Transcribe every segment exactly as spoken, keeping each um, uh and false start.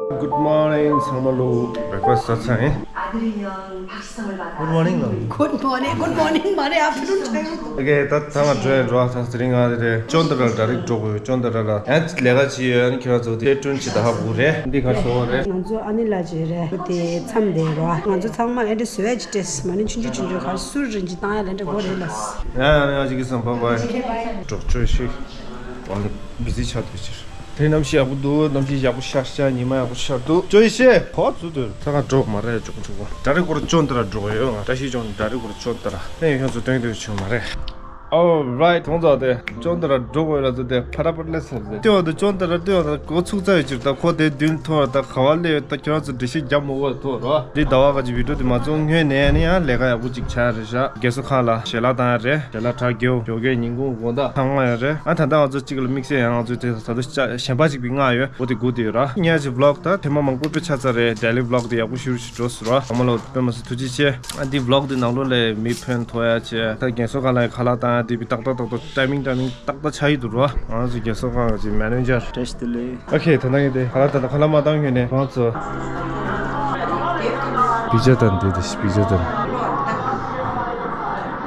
Good morning ཚང་མ་ལོ། breakfast ཟ་ཚར་ཡིན། Good morning ལོ། Good morning, good morning མ་རེད། afternoon time. Okay ད་ད་ང་འགྲོ་ཡིན་འགྲོ། ད་དེ་རིང་ང་དེ་རེད། ཅོན་ཏ་ར་ལ་direct འགྲོ་དགོས། ཅོན་ཏ་ར་ལ་ཡང་ལས་ཀ་བྱེད་ཡོད། ཨ་ནི་ཁྱེད་རང་ཚོ་དེ་སྐྲུན་བྱེད་ད་ཧ་གོ་རེད། འདི་ག་སོང་བ་རེད། ང་ཚོ་ཨ་ནི་ལ་བྱེད་རེད། དེ་མཚམས་དེ་རོ། ང་ཚོ་ཚང་མ་ཨེ་འདྲ་བཟོས་ཡ་ཅི་སྤྲད་མ་ནི་ཆུང་ཆུང་ཆུང་ཆུང་གར་སུར་རིན་ཅི་བཏང་ཡ་ལ་འདྲ་གོ་རེད་ལ། ཡ་ཡ་ཡ་ཅིག་གི་བསམ་པ་བ་འགྲོ་ཆོས་ཤིག་བ་ལ་བི་ཟི་ཆགས་འདུག་ཕྱིར། དེ་གནམ་གཤིས་ཡག་པོ་འདུག་གནམ་གཤིས་ཡག་པོ་ཤར་ཤག་ཉི་མ་ཡག་པོ་ཤར་འདུག་ཅོ་ཡི་ཤེས་གོ་ཚུལ་དུ་ས་ག་འགྲོ་མ་རེད། ཅོག་ཅོག་ད་རེ་སྐོར་ཅོན་ཏ་ར་འགྲོ་ཡོད། ང་བཀྲ་ཤིས་ལྗོངས་ད་རེ་སྐོར་ཅོན་ཏ་ར་ནས་ཡོད་ཚོ་སྟོན་དུ་བྱུང་མ་རེད། Alright ཁོང་ཚོ་དེ་ཅོན་ཏ་ར་འགྲོ་དགོས་ལ་ཚོ་དེ་ཕ་ར་པར་ལས་ཟེར་ཏེ་ལྟེ་བ་དུ་ཅོན་ཏ་ར་ལྟེ་བ་དུ་འགོ་ཚུགས་ཚར་ཡོད་ཅིག་ད་ཁོ་དེ་མདུན་ཐོར་ད་ག་བ་ལས་ཡོད། ད་ཁྱོད་རང་ཚོ་འགྲེལ་བཤད་རྒྱབ་མོ་བ་ཐོར་རོ། འདི་ཟླ་བ་ག་ཅིག་བི་ཌིའོ་དེ་མ་བཙོང་སྔོན་ནས་ནི་ཡང་ལས་ཀ་ཡག་པོ་ཅིག་ཆགས་རེད་ཤག་རྒས་གསོ་ཁང་ལ་ཞལ་ལག་བཏང་ཡ་རེད། ཞལ་ལག་དྲ་རྒྱའོ་ཞོགས་ཀས་ཉིན་གུང་དགོང་དག་ཐང་ང་ཡ་རེད། ཨ་ད་ལྟ་ང་ཚོ་གཅིག་ལ་དམིགས་བསལ་ཡང་ང་ཚོ་དེ་ད་དུང་གཞན་པ་ཅིག་པའི་ང་ཡོད། འོ་དེ་སྒུག་དེ་ཡོད་ར། ངས་ཅིག་vlog ད་ཐེངས་མ་མང་པོ་དཔེ་ཆ་ཚ་རེད། daily vlog དེ་ཡག་པོ་ཞུ་ཞུ་འགྲོ་སོང་ར། ཚང་མ་ལ་དཔེ་མ་སྲིད་ཐུགས་རྗེ་ཆེ། ཨ་འདི་vlog དེ་ནང་ལོགས་ལས་མི་ཕན་ཐོགས་ཡ་ཆེ། ད་རྒན་གསོ་ཁང་ལ་ཁ་ལག་བཏང་ཡ་དེ་བི་ཏག་ཏག་ཏག་ཏག་timing timing ཏག་ཏག་ཆགས་ཡི་འདུག་ར། ང་ཚོ་རྒན་གསོ་ཁང་གི་manager བཀྲ་ཤིས་བདེ་ལེགས། Okay ད་ནང་གི་དེ་ཁ་ལག་ད་ད་ཁ་ལག་མ་བཏང་ཁྱོན་ནས་ཁོང་ཚོ། པི་ཛ་དང་དེ་དེ་པི་ཛ་དང་།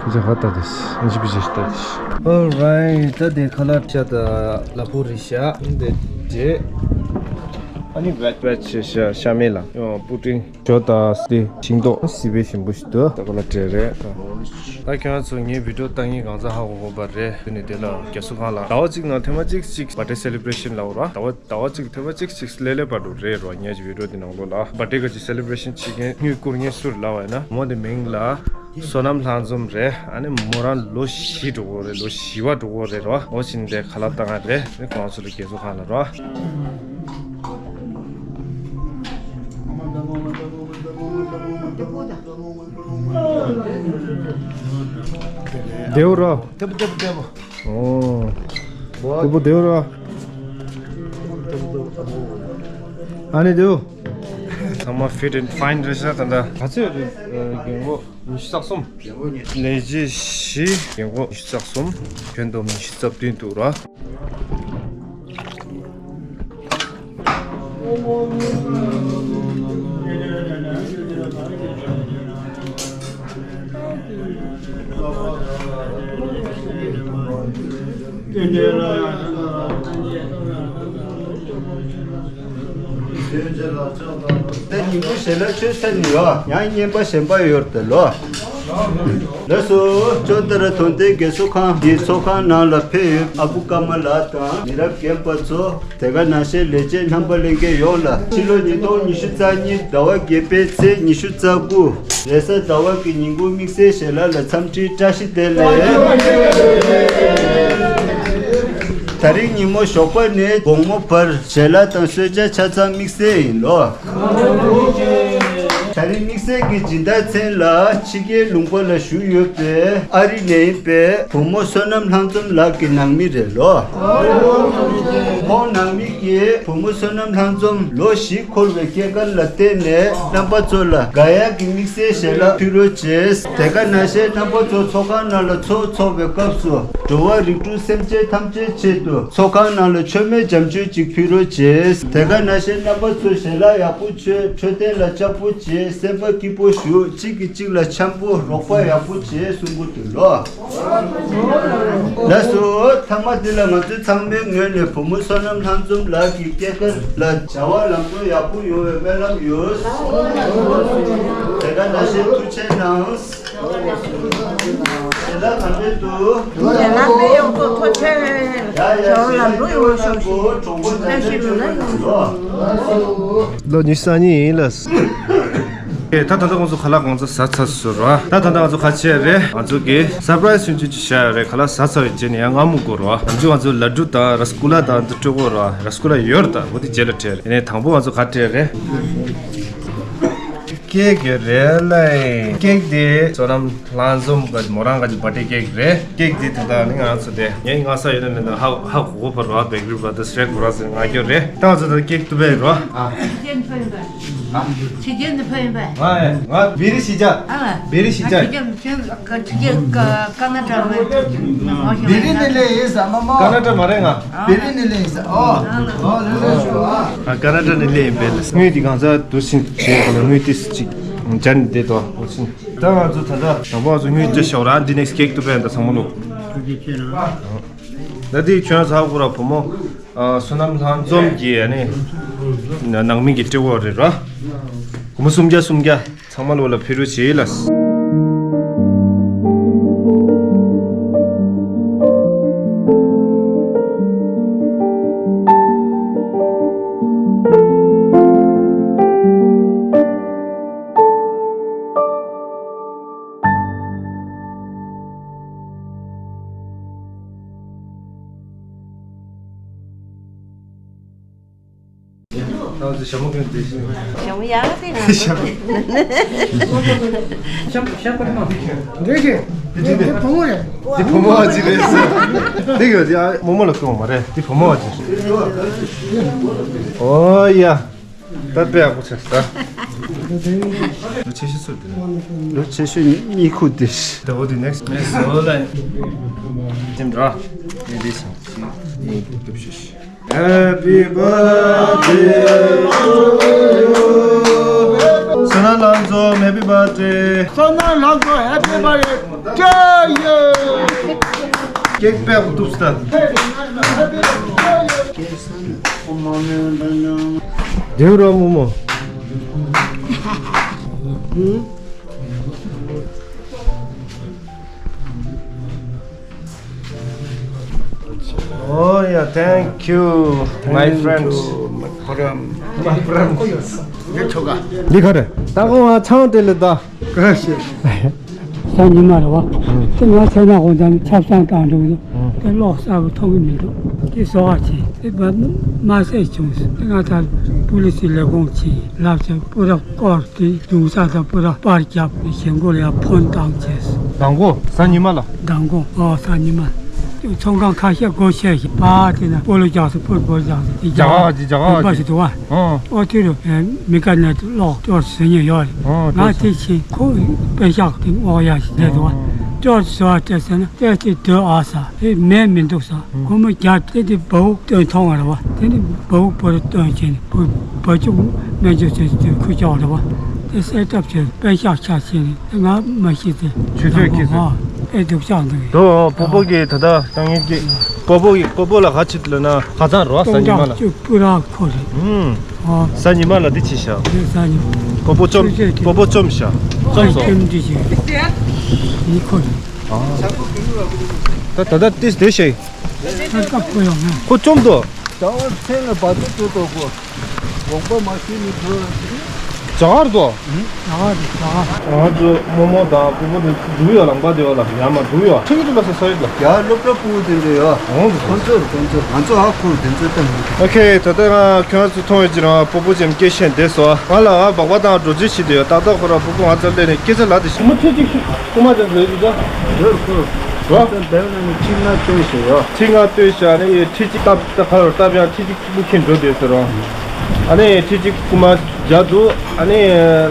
པི་ཛ་ཧ་ད་དེ་ཨན་ཅི་པི་ཛ་ཤི་ད་དེ། Alright ད་དེ་ཁ་ལག་ཆ་ད་ལ་ཕུག་རི་ཤ་འདི་དེ། ཨ་ནི་ཝེད་ཝེད་ཤ་ཤ་ཤ་མེད་ལ་ཡོ་པུ་ཏིང་། ཇོ་དང་སི་ཤིང་ཏོག་སི་པའི་ཞིམ་པོ་ཞིག་འདུག་ད་ཁོ་ལ་སྤྲད་རེད། ད་ཁྱོད་ཚོ་ངའི་བི་ཌིའོ་ལྟ་མཁན་གང་ཚ་ཧ་གོ་གོ་པ་རེད། དེ་ནི་དེ་ལ་རྒྱ་སོ་ཁང་ལ་ཟླ་བ་གཅིག་ནང་ཐེངས་མ་གཅིག་གཅིག་བར་ཌེ་སེ་ལི་བྷ་རེ་ཤན་ལབ་ར། ཟླ་བ་ཟླ་བ་གཅིག་ཐེངས་མ་གཅིག་གཅིག་ལེ་ལེ་བར་དུ་རེད་རོ། ངས་ཀྱི་བི་ཌིའོ་དེ་ནང་ལོགས་ལ་བར་ཌེ་ག་ཅིག་སེ་ལི་བྷ་རེ་ཤན་བྱེད་མཁན་དངུལ་བསྐུར་མཁན་སུ་རེད་ལབ་པ་ཡིན་ན་མོ་དེ་མིང་ལ་བསོད་ནམས་ལྷ་འཛོམས་རེད། ཨ་ནི་མོ་རང་ལོ་བཞི་འགྲོ་གོ་རེད། ལོ་བཞི་པ་འགྲོ་གོ་རེད་རོ། འོ་བྱས་ནས་དེ་ཁ་ལག་བཏང་ང་རེད། ཁོང་ཚོ་ལ་རྒྱ་སོ་ཁང་ལ་རོ། བདེའུ་རོ། ཏེ་པོ་ཏེ་པོ་ཏེ་པོ། ཨོ། ཏེ་པོ་བདེའུ་རོ། ཨ་ནི་བདེའུ། ཚང་མ་fit and fine རེད་ཤག་ད་ལྟ་ག་ཚོད་རེད། རྒན་གོག་ཉི་ཤུ་རྩ་གསུམ། ལས་བྱེད་བཞི། རྒན་གོག་ཉི་ཤུ་རྩ་གསུམ། ཁྱོན་བསྡོམས་ཉི་ཤུ་རྩ་བདུན་འདུག་ར། ད་ཉིན་གུང་ཞལ་ལག་མཆོད་ས་ནི་ཡོད། ཡང་བརྙན་པ་གཞན་པ་ཡོད་དེ་ལོ། ལགས་སོ། ཅོ་ཏ་ར་དོན་ལྡན་རྒས་གསོ་ཁང་གི་ཚོགས་ཁང་ནང་ལ་ཕེབས་ཡོད་ཨ་ཁུ་ཀརྨ་ལགས་དང་མི་རབས་རྒན་པ་ཚོ། དེ་ག་ནང་བཞིན་ལས་བྱེད་རྣམ་པ་ལྷན་རྒྱས་ཡོངས་ལ་ཕྱི་ལོ་ཉིས་སྟོང་ཉི་ཤུ་རྩ་གཉིས་ཟླ་བ་བརྒྱད་པའི་ཚེས་ཉི་ཤུ་རྩ་དགུ་རེས་གཟའ་ཟླ་བ་གི་ཉིན་གུང་དམིགས་བསལ་ཞལ་ལག་ལ་འཚམས་འདྲི་བཀྲ་ཤིས་བདེ་ལེགས། ད་རིང་ཉིན་མོ་ཞོགས་པ་ནས་དགོང་མོ་བར་ཞལ་ལག་དང་གསོལ་ཇ་ཆ་ཚང་དམིགས་བསལ་ཡིན་ལོ། ད་རིང་དམིགས་བསལ་གྱི་སྦྱིན་བདག་མཚན་ལ་ཕྱི་རྒྱལ་ལུང་པ་ལ་བཞུགས་ཡོད་པའི་ཨ་རི་ནས་ཡིན་པའི་བུ་མོ་བསོད་ནམས་ལྷ་འཛོམས་ལགས་ཀྱི་ནང་མི་རེད་ལོ། ཁོང་ནང་མི་གིས་བུ་མོ་བསོད་ནམས་ལྷ་འཛོམས་ལོ་བཞི་འཁོར་བའི་སྐྱེས་སྐར་ལ་བརྟེན་ནས་རྣམ་པ་ཚོ་ལ་དགའ་ཡག་གི་དམིགས་བསལ་ཞལ་ལག་ཕུལ་རོགས་བྱས། དེ་ག་ནང་བཞིན་རྣམ་པ་ཚོ་ཚོགས་ཁང་ནང་ལ་ཚོགས་འཚོགས་པའི་སྐབས་སུ་འགྲོ་བ་རིགས་དྲུག་སེམས་ཅན་ཐམས་ཅད་ཆེད་དུ་ཚོགས་ཁང་ནང་ལ་མཆོད་མེ་ལྗང་བཅུ་གཅིག་ཕུལ་རོགས་བྱས། དེ་ག་ནང་བཞིན་རྣམ་པ་ཚོ་ཞལ་ལག་ཡག་པོ་མཆོད། འཕྲོད་བསྟེན་ལ་ལྕགས་པོ་བྱེད། སེམས་པ་སྐྱིད་པོ་བཞུགས། གཅིག་གིས་གཅིག་ལ་འཆམ་པོ་རོགས་པ་ཡག་པོ་བྱེད་གསུང་གི་འདུག་ལོ། ལགས་སོ། མཐའ་མ་འདི་ལ་ང་ཚོས་ཚང་མའི་ངོས་ནས་བུ་མོ་བསོད་ནམས་ལྷ་འཛོམས་ལགས་ཀྱི་སྐྱེས་སྐར་ལ་བྱ་བ་ལམ་འགྲོ་ཡག་པོ་ཡོང་བའི་སྨོན་ལམ་ཡོད། དེ་ག་ནང་བཞིན་ཐུགས་རྗེ་གནང་། དེ་ལ་གང་འདྲ་འདུག་ལས་ལ་དཔེ་ཡོང་ཐོག་ཐོ་ཆེ་བྱ་བ་ལམ་འགྲོ་ཡོང་བ་ཤོག་ཤིག་བཀྲ་ཤིས་བདེ་ལེགས་ཡོང་། ལོ་ཉི་ཤུ་རྩ་གཉིས་ཡིན་ལ། ཨེ་ད་ད་ལྟ་ང་ཚོ་ཁ་ལག་གང་ཚ་ཟ་ཚར་སོང་ར། ད་ད་ལྟ་ང་ཚོ་ཁ་ཆེ་རེད། ང་ཚོ་གི་སར་པ་རའི་སི་ཆུང་ཆུང་ཅིག་བཞག་ཡོད་རེད། ཁ་ལག་ཟ་ཚར་བའི་རྗེས་ནས་ཡང་ང་མུ་གོ་ར། ང་ཚོ་ང་ཚོ་ལ་ཌུ་དང་ར་སི་ཀུ་ལ་དང་འདི་སྤྲོད་གོ་ར། ར་སི་ཀུ་ལ་ཡོད་ར། ད་འོ་དེ་རྗེས་ལ་སྤྲད་རེད། ཡིན་ནའི་དང་པོ་ང་ཚོ་ག་སྤྲད་རེད། ཀེག་ཡོད་རེད་ལ། ཀེག་དེ་བསོད་ནམས་ལྷ་འཛོམས་གི་མོ་རང་གི་བར་ཌེ་ཀེག་རེད། ཀེག་དེ་ད་ལྟ་ནི་ང་ཚོ་དེ་ངས་ང་ས་ཡོད་ན་མེད་ན་ཧ་ཧ་གོ་གོ་བར་ར། བེ་ཀ་རི་བྷ་ར་དར་སི་རེད་གོ་ར་ཟེར་ང་སྐྱོ་རེད། ད་ང་ཚོ་ད་ཀེག་ཏུ་བས་ར། ཨ། ཕྱི་རྒྱལ་ནས་ཕེབས་ཡིན་པས། ང་ང་བེ་རི་ཤི་ཅ། ཨ། བེ་རི་ཤི་ཅ། ཕྱི་རྒྱལ་ཕྱི་ཕྱི་རྒྱལ་ཀ་ཀ་ན་ཌ་མ། བེ་རི་ནས་སླེབས་ཡིན་ཟེར་མ་མ། ཀ་ན་ཌ་མ་རེད་ང་། བེ་རི་ནས་སླེབས་ཡིན་ཟེར། ཨོ། ཨོ་ལེ་ལེ་ཤོ་ཨ། ཀ་ན་ཌ་ནས་སླེབས་ཡིན་པས། དངུལ་འདི་གང་ཚ་དུ་ཕྱིན་བྱས་ག་ལ་དངུལ་ཏིས་ཅིག་འཇར་ནས་བསྡད་དོ། འོ་ཕྱིན། ད་ང་ཚོ་ད་ལྟ་དང་པོ་ང་ཚོ་དངུལ་ཅ་ཤོག་ར་འདི་ནེགསི་ཀེག་ཏུ་པས་ད་ཚང་མ་ལོ། ད་འདི་ཁྱོད་ཚ་བོ་ར་བུ་མོ། ཨ། བསོད་ནམས་ལྷན་འཛོམས་ཀྱི་ཨ་ནི་ནང་མི་གི་སྤྲེའུ་རེད་ར། སྒོར་མོ་སུམ་བརྒྱ་སུམ་བརྒྱ་ཚང་མ་ལོ་ལ་ཕེབས་རོགས་བྱེད་ལ། ང་ཚོ་ཞྭ་མོ་གྱོན་བསྡད་ཤིང་། ཞྭ་མོ་ཡག་དེ་ང་ཚོ། ཞྭ་མོ་ཞྭ་མོ་གོ་མ། འདི་གི་འདི་འདི་བུ་མོ་རེད། འདི་བུ་མོ་ཨ་ཅི་རེད་ཟེར། འདི་གི་འདི་ཨ་རྨོ་མོ་ལ་སྐྱོང་མ་རེད། འདི་བུ་མོ་ཨ་ཅི་རེད། ཨོ་ཡ། ད་དཔེ་ཡག་པོ་ཆགས་ས། ལོ་ཆེ་ཤོས་སུ་དེ། ལོ་ཆེ་ཤོས་གཉིས་ཁུ་དེ། ད་འོ་དེ་ནེགསི་ནེགསི་འོ་ལ། ཅིམ་ར། ནེ་དེ་སང་། Happy birthday to you. བསོད་ནམས་ལྷན་འཛོམས་Happy birthday. བསོད་ནམས་ལྷན་འཛོམས་Happy birthday to you. ཀེག་པེག་ཏུབ་སྟ། དེའུ་རོ་མོ་མོ། Oh yeah, thank you, my friends. མ་པ་རམ། མ་པ་རམ། འདི་ཆོ་ག་འདི་ག་རེད། ད་གོང་ང་ཆང་དེ་ལ་ད། ག་ཤེས། ས་ཉི་མ་རེད་བ། དེ་ང་ཚོ་ན་གོང་ཙམ་ཆབ་གསང་བཏང་འགྲོ་གི་འདུག་དེ་གློག་གསར་པ་ཐོན་གི་མི་འདུག་དེ་བཟོ་བ་བྱས་དེ་བ་མ་བསད་བྱུང་ཟེར། དེ་ང་ཚ་པུ་ལི་སི་ལས་ཁུངས་ཀྱིས་ལབ་ཚེ་སྤུ་ར་སྐོར་དེ་རྡུང་ས་དང་སྤུ་ར་པར་རྒྱབ་ནས་ཞེན་སྐོར་ཡ་ཕོན་བཏང་བྱས་ཟེར། མདང་དགོང་གཟའ་ཉི་མ་ལ། མདང་དགོང་ཨོ་གཟའ་ཉི་མ་ལ། ཚོང་ཁང་ཁ་ཤས་སྒོ་ཕྱེ་ཞིག་པ་དེ་ན་སྤོ་ལོ་རྒྱག་སོ་སྤོ་སྤོ་རྒྱག་སོ་དེ་རྒྱ་གར་གྱི་རྒྱ་གར་གྱི་དུ་བ། ཨོ་དེ་རུ་མི་ཀ་ནས་གློག་སྐྱོར་བཟོ་ཉེ་ཡོད་རེད། ང་དེ་ཕྱིན་ཁོ་པེ་ཤག་དེ་ཨོ་ཡ་ཞིག་ལས་དུ་བ། སྐྱོར་བཟོ་བ་སྤྲད་ཟེར་ན་སྤྲད་དེ་སྡོད་ཨ་ས་དེ་མེད་མི་འདུག་ས། སྒོར་མོ་བརྒྱ་དེ་དེ་བའུ་སྟོན་ཐོང་བ་རེད་བ། དེ་ནི་བའུ་བོ་རུ་སྟོན་བྱས་ནས་བུ་བ་ཅུང་སྨན་བཅོས་བྱས་ཏེ་ཁུ་ཅོག་རེད་བ། དེ་གསལ་བཏབ་བྱས་པད་ཤག་ཆགས་བྱས་ནས་དེ་ང་མ་ཤི་ཚེ་ཆུ་ཚོད་ཁྱི་ཚོད། ཨེ་སྡུག་ཅག་འདུག་དོ་པོ་པོ་གི་ད་ལྟ་ཏང་ཡིན་གྱི་པོ་པོ་གི་པོ་པོ་ལ་ཁ་ཆིད་ལ་ན་ཁ་ཚང་རོ་ས་ཉི་མ་ལ། སྟོང་ཕྲག་བཅུ་སྤུ་ར་ཁོ་རེད། ཨུམ། ཨོ། ས་ཉི་མ་ལ་འདི་ཆི་ཤག་དེ་ས་ཉི་མ། པོ་པོ་བཅོམ་ཆུ་ཚོད་པོ་པོ་བཅོམ་ཤག་བཅོམ་སོང་། ཁྱིམ་འདི་ཞིག་ཡིན་ཁོ་རེད། ད་ད་ལྟ་ཏིས་དེ་ཤེས། ད་སྐབས་ཁོ་ཡོང་ན། ཁོ་བཅོམ་དོ། ད་བར་མཚན་ལ་བར་དུ་བཅོས་དོ་ཁོ། དགོངས་པ་མ་ཞུས་ནས་ཁོ། ཇ་གར་དོ། ཇ་གར་ཇ་གར། ང་ཚོ་རྨོ་མོ་དང་པུ་པུ་དེ་འགྲུལ་ཡོད་ལ་ང་པ་དེ་ཡོད་ལ་ཡར་མར་འགྲུལ་ཡོད། ཁྱེད་ཀྱི་ལ་ས་ས་ཡོད་ལ། ཡ་སློབ་གྲྭ་ཕྲུ་གུ་དེ་འདྲ་ཡོད། འོང་དུ་ཁོ་ཚོ་ཁོ་ཚོ་ང་ཚོ་ཧ་ཁོ་དེ་ཚོ་ལྟ་མི་འདུག་ཨོ་ཁེ། ད་ལྟ་ང་ཁྱོད་ཚོ་མཐོང་ཡོད་ཀྱི་རང་པོ་པོ་ཅེམ་སྐད་ཤེས་བསྡད་སོ། ང་ལ་ང་སྦག་སྦག་དང་འགྲོ་རྩིས་བྱེད་དུ་ཡོད། ཏག་ཏག་ཁོ་ར་པོ་པོ་ང་ཚོ་ལས་ནས་སྐད་ཆ་ལ་དེ་ཤི་མོ་ཁྲི་གཅིག་ཤི་ཀུ་མ་ཅན་ལས་འདུག་ད། ཡོད་ཁོ། རོ། ང་ཚོ་འདེབས་ན་ནི་ཁྲི་ལྔ་སྟོན་ཞེས་ཡོད། ཁྲི་ལྔ་སྟོན་ཞེས་ནི་ཡི་ཁྲི་གཅིག་སྟབས་ད་ཁ་རོ་སྟབས་ཡང་ཁྲི་གཅིག་གཅིག་པུ་ཁྱེར་འགྲོ་དེ་ཟེར་རོ། ཨ་ནི་ཁྲི་གཅིག་ཀུ་མ་བརྒྱ་འདུག་ཨ་ནི་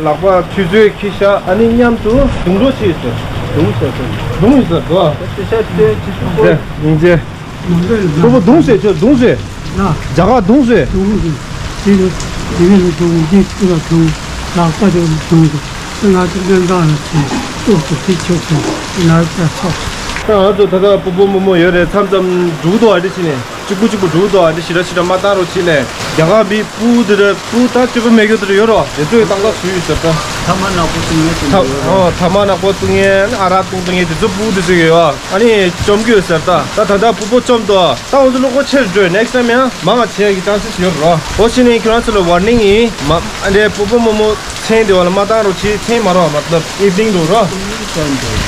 ལག་པ་ཆུ་ཚོད་ཁྱི་ཤ་ཨ་ནི་མཉམ་དུ་རྡུང་རོགས་བྱེད་ཟེར། རྡུང་ཟེར་ཟེར། རྡུང་ཡིན་ཟེར་འགྲོ། ཁྱི་ཤ་སྟོན་ཁྱི་ཤ་སྟོན། ཡིན་ཟེར། ནང་པའི་ལུགས་པོ་པོ་རྡུང་ཟེར་ཁྱོད་རྡུང་ཟེར། ལ། རྒྱ་གར་རྡུང་ཟེར། རྡུང་ཟེར། དེ་ནི་དེ་ནི་རྡུང་འདི་སྐུ་ལ་རྡུང་། ལག་པ་དེ་རྡུང་ཟེར། དེ་ང་ཚོ་སྨན་ཁང་ལ་ཕྱིན་སྟོབས་ཀྱི་དེ་ཆོག་ཟེར། དེ་ན་རུ་ལྟ་ཆོག་ད་ང་ཚོ་ད་ལྟ་པོ་པོ་མོ་མོ་ཡོད་རེད། མཚམས་མཚམས་འགྲུག་འདུག་ཨ་འདི་ཕྱིན་ནས་གཅིག་པུ་གཅིག་པུ་འགྲུག་འདུག་ཨ་འདི་ཞི་ར་ཞི་ར་མ་བཏང་རོགས་བྱེད་ལས། རྒྱ་གར་མི་སྤུ་འདི་ར་སྤུ་ད་སྤྱོད་པ་མེད་རྒྱུ་འདི་ར་ཡོད་རོ། དེ་ཚོ་ཡི་ཏག་ཏག་སུ་ཡོད་ཟེར་ད། ཐ་མག་ནག་པོ་བཏུང་ངེ་ཟེར་ད། ཐ་མག་ནག་པོ་བཏུང་ངེ་ཨ་རག་བཏུང་བཏུང་ངེ་དེ་ཚོ་སྤུ་འདི་ཚོ་ཡོད་ཨ། ཨ་ནི་བཅོམ་རྒྱུ་ཡོད་ཟེར་ད། ད་ད་ལྟ་པོ་པོ་བཅོམ་དོ། ད་འོ་ཚོ་ལོ་ཁོ་ཆེར་འགྲོ་next time ཡང་མང་ང་བྱེད་ཀྱི་chances ཡོད་རོ། འོ་ཕྱི་ནས་ཁྱོད་རང་ཚོ་ལ་warning ཡིན་མ། ཨ་འདྲའི་པོ་པོ་མོ་མོ་མཚན་དེ་བ་ལ་མ་བཏང་རོགས་གྱིས། མཚན་མ་རོ་མ་ལབ་evening འགྲོ་རོ།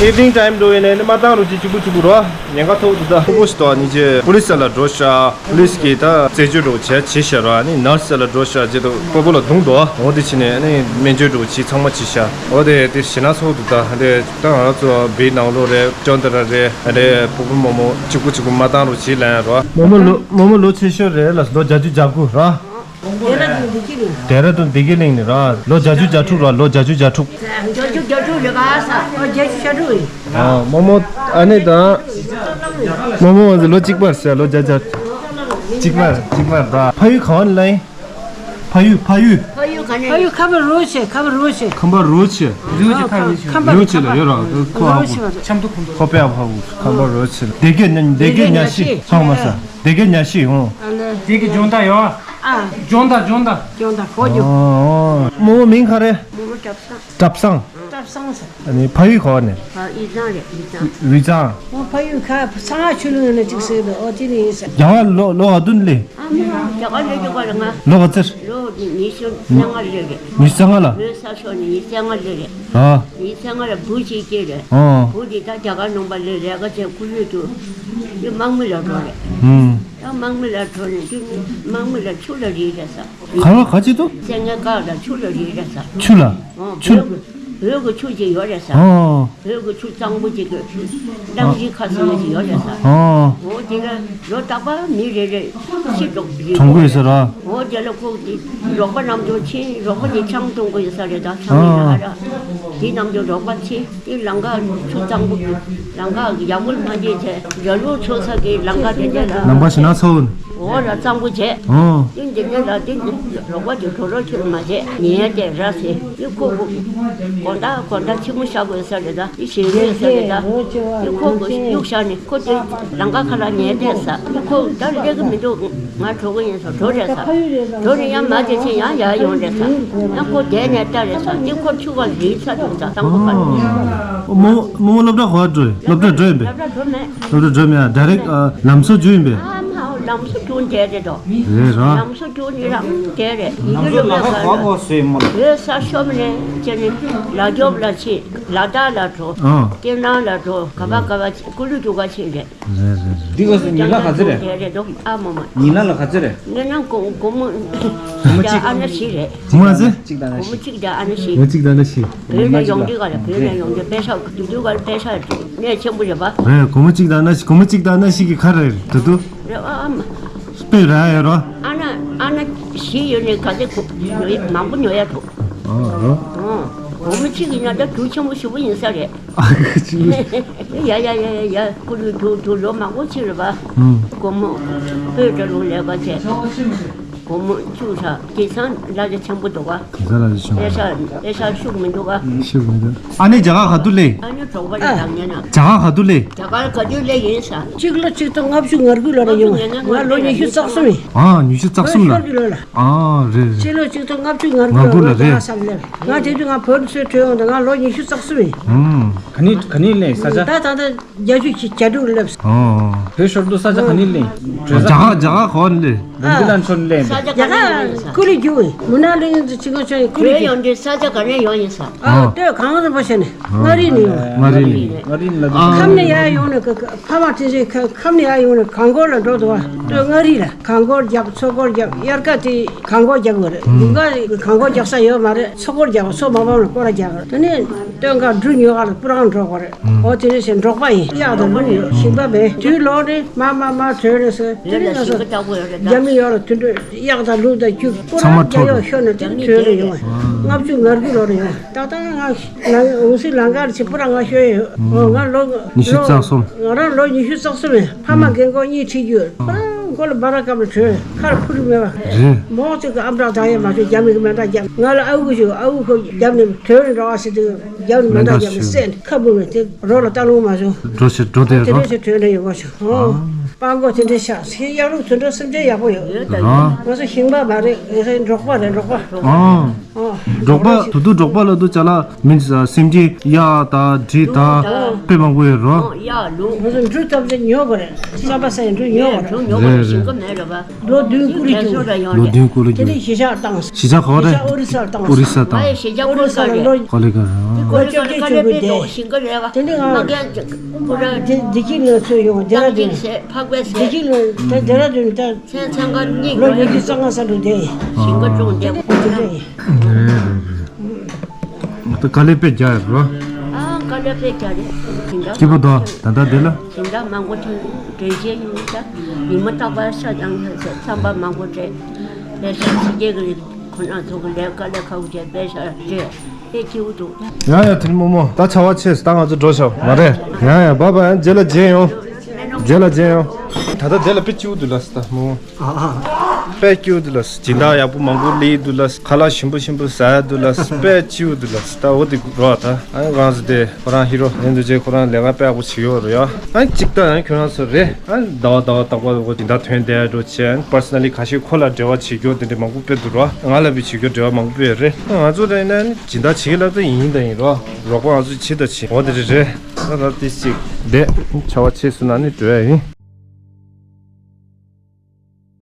evening time འགྲོ་ཡིན་ནས་མ་བཏང་རོགས་གྱིས། གཅིག་པུ་གཅིག་པུ་རོ། ཉེན་ཁ་ཐོག་ཏུ་ད་པོ་པོ་ཞིག་ཏོ་ཉིན་རྗེས་པོ་ལིས་ལ་འགྲོ་ཤག་པོ་ལིས་ཀྱིས་ད་རྩད་གཅོད་རོགས་བྱས་བྱས་ཤག་རོ། ཨ་ནི་ནར་སི་ལ་འགྲོ་ཤག་རྗེས་དུ་པོ་པོ་ལ་རྡུང་དོ། འོ་དེ་ཕྱི་ནས་ཨ་ནི་སྨན་བཅོས་རོགས་གྱིས་ཚང་མ་བྱས་ཤག་འོ་དེ་དེ་ཞེ་ན་ཚོགས་འདུག་ད་དེ་ད་ང་རང་ཚོ་བིའི་ནང་ལོགས་རེད། ཅོན་ཏ་ར་རེད། ཨ་རེད། པུ་པུ་རྨོ་མོ་གཅིག་པུ་གཅིག་པུ་མ་བཏང་རོགས་གྱིས་ལན་རོ། རྨོ་མོ་ལོ་རྨོ་མོ་ལོ་ཆེ་ཤོས་རེད་ལ། ལོ་བརྒྱད་ཅུ་གྱ་དགུ་ར། ཌེ་ར་ཌུན་བདེ་སྐྱིད་གླིང་། ཌེ་ར་ཌུན་བདེ་སྐྱིད་གླིང་ནས་ར། ལོ་བརྒྱད་ཅུ་གྱ་དྲུག་ར། ལོ་བརྒྱད་ཅུ་གྱ་དྲུག་བརྒྱད་ཅུ་གྱ་དྲུག་རེད་ག་ས། ཨོ་བརྒྱད་ཅུ་གྱ་དྲུག་ཡིན། ཨ་རྨོ་མོ་ཨ་ནེ་དང་། རྨོ་མོ་ལོ་གཅིག་པ་ཟེར། ལོ་བརྒྱད་ཅུ་གཅིག་པ་གཅིག་པ་ར། ཕ་ཡུལ་ག་བ་ནས་ལ་ཡིན། ཕ་ཡུལ་ཕ་ཡུལ། ཕ་ཡུལ་ག་ནས། ཕ་ཡུལ་ཁམས་པ་རུ་ཆེ། ཁམས་པ་རུ་ཆེ། ཁམས་པ་རུ་ཆེ། རུ་ཆེ་ཁམས་པ་རུ་ཆེ་ལ་ཡོད་ར། ཁོ་ཨ་ཁོ་ཆམ་ཐོ་ཁོ་པའི་ཨ་ཕ་བུ་ཁམས་པ་རུ་ཆེ་ལ། བདེ་སྐྱིད་ཉ་བདེ་སྐྱིད་ཉ་ཤི་ཚང་མ་ས། བདེ་སྐྱིད་ཉ་ཤི་ཡོང་། ཨ་ལེ། བདེ་སྐྱིད་ཇོན་ཏ་ཡོ། ཨ། ཇོན་ཏ་ཇོན་ཏ། ཇོན་ཏ་གོ་ཇོ། ཨོ། རྨོ་མོ་མིང་ག་རེ། རྨོ་མོ་བཀྲ་བཟང་། བཀྲ་བཟང་། བཀྲ་བཟང་ཟེར། ཨ་ནི་ཕ་ཡུལ་ག་བ་ནས། ཨ་ཡིག་ཚང་རེད། ཡིག་ཚང་། ཡིག་ཚང་། ཨོ་ཕ་ཡུལ་ཁ་གསང་སྔགས་ཆོས་ལུགས་ནས་གཅིག་ཟེར་འདུག་ཨོ་དེ་ནས་ཡིན་ཟེར། རྒྱ་གར་ལོ་ལོ་ག་དུས་ནས་སླེབས། ཨ་མ་རྒྱ་གར་སླེབས་རྒྱུ་ག་རེ་ང་། ལོ་ག་ཚོད། ལོ་ཉི་ཤུ་རྩ་ལྔ་སླེབས་རེད། ཉི་ཤུ་རྩ་ལྔ་ལ། བོད་ས་ཕྱོགས་ནས་ཉི་ཤུ་རྩ་ལྔ་སླེབས་རེད། ཨ། ཉི་ཤུ་རྩ་ལྔ་ལ་བུ་གཅིག་སྐྱེས་རེད། ཨ། བུ་དེ་ད་རྒྱ་གར་ནང་པ་ལ་ལས་ཀ་བྱས་ཁུ་ལུས་དུ། དེ་དམག་མི་ལ་འགྲོ་རེད། ཨུམ། ད་དམག་མི་ལ་འགྲོ་ནས་དེ་དམག་མི་ལ་ཆུ་ལ་རིལ་རེད་ས། ག་ལ་ག་ཅི་འདུག་སེང་གེ་དཀར་ལ་ཆུ་ལ་རིལ་རེད་ས། ཆུ་ལ། ཨོ། ཆུ། བོད་ཀྱི་བོད་ཀྱི་ཆུ་ཅིག་ཡོད་རེད་ས། ཨོ། བོད་ཀྱི་ཆུ་གཙང་པོ་ཅིག་གི་གླང་ཆེན་ཁ་ཟེར་བ་ཅིག་ཡོད་རེད་ས། ཨོ། ཨོ་དེ་ལ་ལོ་རྟག་པར་མི་རེ་རེ་ཤི་འགྲོ་རེད། གྲོངས་ཀྱི་ཡོད་ས་ར། ཨོ་དེ་ལ་ཁོ་དེ་རོགས་པ་རྣམས་ཚོ་ཕྱིན། རོགས་པ་དེ་ཆང་འཐུང་གི་ཡོད་ས་རེད། ད་ཆང་ཨ་ཡིན་ན་ཨ་ར། དེ་རྣམས་ཚོ་རོགས་པ་ཕྱིན། དེ་ལམ་ཁ་ཆུ་གཙང་པོ་གི་ལམ་ཁ་ཡག་པོ་མ་བྱས་བྱས་ར་ལུག་འཚོ་ས་གི་ལམ་ཁ་དེ་འདྲ་ལ། ལམ་ཁ་ཞེ་ན་ཚ་བོ། འོ་ར་གཙང་པོ་བྱས། ཨོ། དེ་འདི་ནས་ལ་དེ་འདི་རོགས་པ་དེ་གྲོ་རོ་ཁྱོད་མ་བྱས་ཉལ་བསྡད་ར་ཟེར། དེ་ཁོ་གོ་དགོང་དག་དགོང་དག་ཆི་མོ་བཞག་དགོས་ས་རེད། ད་དེ་ཞེ་རེད་ས་རེད། ད་དེ་ཁོ་གོ་གཡུག་བཞག་ནས་ཁོ་དེ་ལམ་ཁ་ཁ་ལ་ཉལ་བསྡད་ས། དེ་ཁོ་ད་སླེབས་གི་མི་འདུག་ང་གྲོ་གི་ཡིན་ས། གྲོ་རེད་ས། གྲོ་ནས་ཡང་མ་བྱས་ཕྱིན་ཡང་ཡར་ཡོང་རེད་ས། ཡང་ཁོ་བསྡད་ནས་ལྟ་རེད་ས། དེ་ཁོ་ཆུ་བ་རིལ་ཚར་འདུག་ད་གཙང་པོ་ཁ་ལ། རྨོ་མོ་སློབ་གྲྭ་ག་པར་འགྲོ་ཡིན། སློབ་གྲྭ་འགྲོ་ཡིན་པས། སློབ་གྲྭ་འགྲོ་མེད། སློབ་གྲྭ་འགྲོ་མེད། ཌའི་རེག་ལམ་བཟོ་བརྒྱུད་ཡིན་པས། ཨ་མ་ལམ་བཟོ་བརྒྱུད་འདྲ་རེད་དོ། རེད་ར། ལམ་བཟོ་བརྒྱུད་ནི་རང་འདྲ་རེད། ཡིན་གྱི་ལམ་བཟོ་ལ་ཁ་ག་པར་བཟོས་མོ་ལ། བོད་ས་ཤོར་ནས་ཅེ་ནི་ལ་རྒྱོབ་ལ་ཕྱིན། ལ་དྭགས་ལ་འགྲོ། ཨ། ཀེ་ནང་ལ་འགྲོ། ག་པ་ག་པ་ཀུ་ལུ་རྒྱུག་ག་ཕྱིན་རེད། རེད་རེད་རེད། འདི་ག་སོ་ཉི་ལ་ག་ཚོད་རེད། རེད་རེད་དོ། ཨ་མ་མ། ཉི་ལ་ལ་ག་ཚོད་རེད། ངས་ན་སྒོར་སྒོར་མོ་སྒོར་མོ་གཅིག་ཨ་ན་བཞི་རེད། སྒོར་མོ་ག་ཚོད། གཅིག་དང་ཨ་ན་བཞི། སྒོར་མོ་གཅིག་དང་ཨ་ན་བཞི། སྒོར་མོ་གཅིག་དང་ཨ་ན་བཞི། བོད་ནས་ཡོང་དུས་ག་ལ། བོད་ནས་ཡོང་དུས་པེ་ས་དུས་དུས་ག་ལ་པེ་ས་གནས་ཆེན་པོ་རེད་པ། རེད། སྒོར་མོ་གཅིག་དང་ཨ་ན་བཞི། སྒོར་མོ་གཅིག་དང་ཨ་ན་བཞི་གི་ཁ་རེད་དུ་དུ། རེད་ཨ་ཨ་མ། དཔེ་ར་ཡོད་རོ། ཨ་ན་ཨ་ན་བཞི་ཡོད་ནས་ག་ཚོད་གོ་ཉོ་ཡ་མང་པོ་ཉོ་ཡ་འདུག་ཨ་རོ། ཨ། སྒོར་མོ་གཅིག་ཡིན་ན་ད་དུས་ཆེན་པོ་ཞེ་པོ་ཡིན་ས་རེད། ཨ་ཁུ་ཅི། ཡ་ཡ་ཡ་ཡ་ཡ། ཁུ་ལུ་དུ་དུ་ལོ་མང་པོ་ཕྱིན་རེད་པ། ཨུམ། སྒོར་མོ་བོད་འགྲོ་ལུང་ལས་ཀ་བྱས། སྒོར་མོ་བཅུག་ས་དེང་སང་གླ་ཆ་ཆེན་པོ་འདུག་ག་དེང་སང་གླ་ཆ་ཆེན་པོ་པེ་ས་འདུག་པེ་ས་ཤུགས་མི་འདུག་ག་ཤུགས་མི་འདུག་ཨ་ནི་རྒྱ་གར་ག་དུས་སླེབས། ཨ་ནི་གྲོགས་པོ་ལ་བཏང་ཉན་ན། རྒྱ་གར་ག་དུས་སླེབས། རྒྱ་གར་ག་དུས་སླེབས་ཡིན་ས། གཅིག་ལོ་གཅིག་སྟོང་ལྔ་བཅུ་ང་དགུ་ལོ་ལ་ཡོང་བ། ང་ལོ་ཉི་ཤུ་རྩ་གསུམ་ཡིན། ཨ་ཉི་ཤུ་རྩ་གསུམ་ལ། ཤོར་གྱི་ལོ་ལ། ཨ་རེད་རེད། གཅིག་ལོ་གཅིག་སྟོང་ལྔ་བཅུ་ང་དགུ་ལ་ང་རྒྱ་གར་ས་སླེབས། ང་དེ་དུས་ང་བོད་ཚོའི་གྲོས་ཡོང་དུས་ང་ལོ་ཉི་ཤུ་རྩ་གསུམ་ཡིན། ཨུམ། ག་ནས་ག་ནས་སླེབས་ས་ཆ། ད་ད་ལྟ་བརྒྱད་ཅུ་གྱ་དྲུག་སླེབས། ཨོ། བོད་ཤོར་དུས་ས་ཆ་ག་ནས་སླེབས། རྒྱ་གར་རྒྱ་གར་ག་པར་སླེབས། ལུང་གི་ལ་མཆོད་ལེན། ས་ཆ་ག་ནས་ཡོང་ཡིན་ས། ཀུ་ལི་རྒྱུག་ཡིན། མུ་ན་གླིང་གི་ཆི་གོ་ཆོན་ཡིན། ཀུ་ལི་རྒྱུག་ཡོང་དུས་ས་ཆ་ག་ནས་ཡོང་ཡིན་ས། ཨ་སྟོད་གངས་རིན་པོ་ཆེ་ནས་མངའ་རིས་ནས་ཡོང་། མངའ་རིས་ནས། མངའ་རིས་ལ། ཨ། ཁམས་ནས་ཡར་ཡོང་ནས་ཁ་ཁ་ཕ་མ་དེ་ཚོས་ཁ་ཁམས་ནས་ཡར་ཡོང་ནས་གངས་སྐོར་ལ་འགྲོ་འདུག་པ། སྟོད་མངའ་རིས་ལ་གངས་སྐོར་རྒྱབ། མཚོ་སྐོར་རྒྱབ། དབྱར་ཁ་དེ་གངས་སྐོར་རྒྱག་དགོས་རེད། དགུན་ཁ་གངས་སྐོར་རྒྱག་ས་ཡོད་མ་རེད། མཚོ་སྐོར་རྒྱག། མཚོ་མ་ཕམ་ལ་སྐོར་ར་རྒྱག་དགོས་རེད། དེ་ནས་སྟོད་མངའ་འབྲུ་ཉོ་ག་ལ་སྤུ་རང་འགྲོ་དགོས་རེད། འོ་དེ་ནས་ཞེས་འབྲོག་པ་ཡིན། གཡག་དང་ལུག་ཡོད། ཞིང་པ་མེད། དུས་ལོག་ནས་མ་མ་མ་བྲོས་ནས་སོ། དེ་ནས་ང་ཚོ་རྒྱ་མི་ཡོད་ལ་དུད་འགྲོ་གཡག་དང་ལུག་དང་ཁྱུ་སྤུ་ར་རྒྱ་ཡོག་ཤོར་ནས་དེ་ནས་བྲོས་ནས་ཡོང་བ། ལྔ་བཅུ་ང་དགུ་ལོ་ལ་ཡོང་བ། ད་ལྟ་ང་ང་འོང་སྲིད་ལང་ཀར་ཆེ་སྤུ་ར་ང་ཤོར་ཡོད། འོ་ང་ལོ་ཉི་ཤུ་རྩ་གསུམ། ང་རང་ལོ་ཉི་ཤུ་རྩ་གསུམ་ཡིན། ཕ་མ་རྒན་གོག་གཉིས་ཁྲིད་རྒྱུ། ཨ་མགོ་ལ་སྦ་ར་སྐམ་ལ་བྲོས། ཁར་ཕུ་རུ་མེད་པ། རེད། མོག་ཅིག་གི་ཨམ་ཅོག་བཏང་ཡས་མ་བྱུང་། རྒྱ་མི་གི་མེ་མདའ་བརྒྱབ། ང་ལ་ཨ་ཁུ་ཞིག་ཨ་ཁུ་ཁོ་རྒྱབ་ནས་བྲོས་ནས་འགྲོ་བ་ཟེར་དུས་རྒྱབ་ནས་མེ་མདའ་བརྒྱབ་ནས་བསད་ནས་ཁ་སྤུ་མེད་དེ་རོ་ལ་ལྟ་ལོང་མ་བྱུང་། འགྲོ་ཞིག་འགྲོ་དེ་དེ་རོ། འདྲ་ཞིག་བྲོས་ནས་ཡོང་བ་བྱུང་། ཨོ། སྤང་མགོ་དེ་འདྲ་ཤག་ཟེར། གཡག་ལུག་དེ་འདྲ་སེམས་ཅན་ཡག་པོ་ཡོད། ཡོད་ད་ཡོད། ང་ཚོ་ཞིང་པ་མ་རེད། ང་ཚོ་འབྲོག་པ་རེད། འབྲོག་པ། ཨོ། ཨོ། འབྲོག་པ་དུ་དུ་འབྲོག་པ་ལ་དུ་ཅ་ལག་མིན་ས་སེམས་ཅན་གཡག་དང་འབྲི་དང་དཔེ་མང་པོ་ཡོད་རོ། ཡ་ལུག་ང་ཚོ་འབྲུ་ཐམས་ཅད་ཉོ་དགོས་རེད། ས་པ་ས་ཡི་འབྲུ་ཉོ་དགོས་རེད། འབྲུ་ཉོ་དགོས་རེད། རེད་ཞིང་ཁ་མེད་རེད་པ། ལོ་བདུན་ཀུ་ལི་རྒྱུག་ལོ་བདུན་ཀུ་ལི་རྒྱུག་དེ་ནས་གཞིས་ཆགས་བཏང་། གཞིས་ཆགས་ག་པར་རེད། གཞིས་ཆགས་ཨོ་རི་ས་ལ་བཏང་། ཨོ་རི་ས་བཏང་། ཨོ་རི་ས་ལ་ལོ། ཀོ་ལི་ག་རེད། ཀོ་ལི་ག་ཀ་ལེ་པེ་དོ་ཞིང་ཁ་རེད་པ། དེ་ནས་ང་བདེ་སྐྱིད་ལ་ཚོས་ཡོང་བ། ཌེ་ར་ཌུན། བདེ་སྐྱིད་ལ་ད་ཌེ་ར་ཌུན་ད། མཚན་ཚང་ཀ་གཉིས་ལོ་ཉི་ཤུ་རྩ་ལྔ་ས་འགྲོ་དེ། ཞིང་ཁ་ཀྲུང་དེ། ཨོ་དེ་འདྲ་ཡིན། ད་དཀའ་ལས་དཔེ་རྒྱག་ཡོད་རོ། ཨ་དཀའ་ལས་དཔེ་རྒྱག་རེད། ཞིང་ཁ་སྐྱིད་པོ་འདུག་ད་ལྟ་དེ་ལ། ཞིང་ཁ་མང་པོ་ཐོན་དྲན་ཤེས་ཡོད་ད། ཉི་མ་རྟག་པར་ཤ་ཅང་ཤ་ཟ་རྩམ་པ་མང་པོ་སྤྲད། པད་ཤག་སི་ཀེ་གི་ཁོ་ན་ཚོ་གི་ལས་ཀ་ལས་ཁག་བྱས་པད་ཤག་སྤྲད་དེ་སྐྱིད་པོ་འདུག་ཡ་ཡ་དེ་རྨོ་མོ་ད་ཆར་པ་ཆེ་སོང་། ད་ང་ཚོ་འགྲོ་ཤོག་མ་རེད། ཡ་ཡ་བཱའི་བཱའི། རྗེས་ལ་མཇལ་ཡོང་། རྗེས་ལ་མཇལ་ཡོང་། ད་ལྟ་དེ་ལ་དཔེ་སྐྱིད་པོ་འདུག་ལགས་སོ་ད་རྨོ་མོ། དཔེ་སྐྱིད་པོ་འདུག་ལགས་སོ། སྦྱིན་བདག་ཡག་པོ་མང་པོ་སླེབས་འདུག་ལགས་སོ། ཁ་ལག་ཞིམ་པོ་ཞིམ་པོ་ཟ་ཡ་འདུག་ལགས་སོ། དཔེ་སྐྱིད་པོ་འདུག་ལགས་སོ། ད་འོ་དེ་རོ་ད་ཨ་ང་ཚོ་དེ། ཁོ་རང་ཧི་རོ་ཡིན་འདུག་ཅེས་ཁོ་རང་ལས་ཀ་དཔེ་ཡག་པོ་བྱེད་ཡོད་རེད་ཡ། ཨ་གཅིག་ད་ཡང་ཁྱོད་རང་ཚོ་རེད། ཨ་ཟླ་བ་ཟླ་བ་རྟག་པར་འོ་སྦྱིན་བདག་ཐོན་བསྡད་འགྲོ་བྱས། ཨ་པར་སོ་ནལ་ལི་ཁ་ཤས་ཁོ་ལ་འབྲེལ་བ་བྱེད་རྒྱུ་དེ་འདྲ་མང་པོ་དཔེ་འདུག་རོ། ང་ལ་བི་བྱེད་རྒྱུ་འབྲེལ་བ་མང་པོ་ཡོད་རེད། ང་ཚོ་རེད་ན་ནི་སྦྱིན་བདག་བྱེད་ཀྱི་ལབ་ད་ཡིན་ད་ཡིན་རོ། རོགས་པ་ང་ཚོ་བྱེད་ད་བྱེད། འོ་དེ་རེད་རེད། ད་ད་ཏི་ཞིག་བསྡད། ཆར་པ་ཆེ་སོང་ན་ནི་འགྲོ་ཡ་ཡིན།